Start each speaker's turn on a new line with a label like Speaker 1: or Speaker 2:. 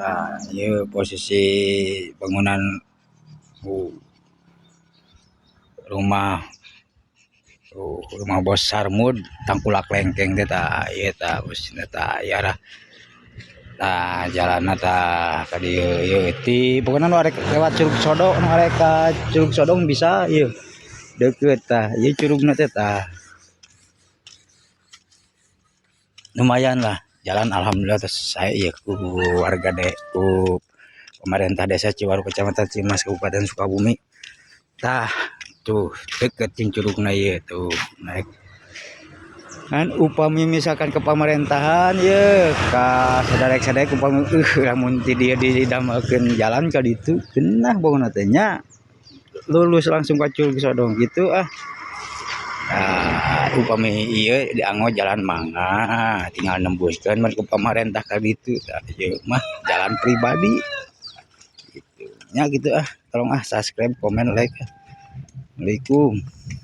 Speaker 1: Tah, ieu posisi bangunan rumah rumah Bos Sarmud Tangkulak Lengkeng teh. Tah, ieu tah posisina. Tah, ieu arah, tah jalanna, tah ka dieu. Ieu ti pokona nu arek lewat Curug Sodong, nu arek ka Curug Sodong bisa ieu deukeut. Tah, ieu curugna teh. Tah, lumayan lah jalan, alhamdulillah. Tos sae ieu ku warga ku pemerintah Desa Ciwaru, Kecamatan Cimas, Kabupaten Sukabumi. Tah, tuh deket jeung curugna ieu. Tuh naik kan. Upami misalkan ke pemerintahan ye, ka saderek-saderek, upami lamun ti dieu didamelkeun jalan ka ditu, geunah bangunna teh nya, lulus langsung ka Curug Sodong gitu ah. Nah, upami ieu dianggo jalan mangga, tinggal nembuskeun ku pamarentah ka ditu. Tah, ieu mah jalan pribadi gitu nya. Gitu ah, tolong ah subscribe, komen, like. Assalamualaikum.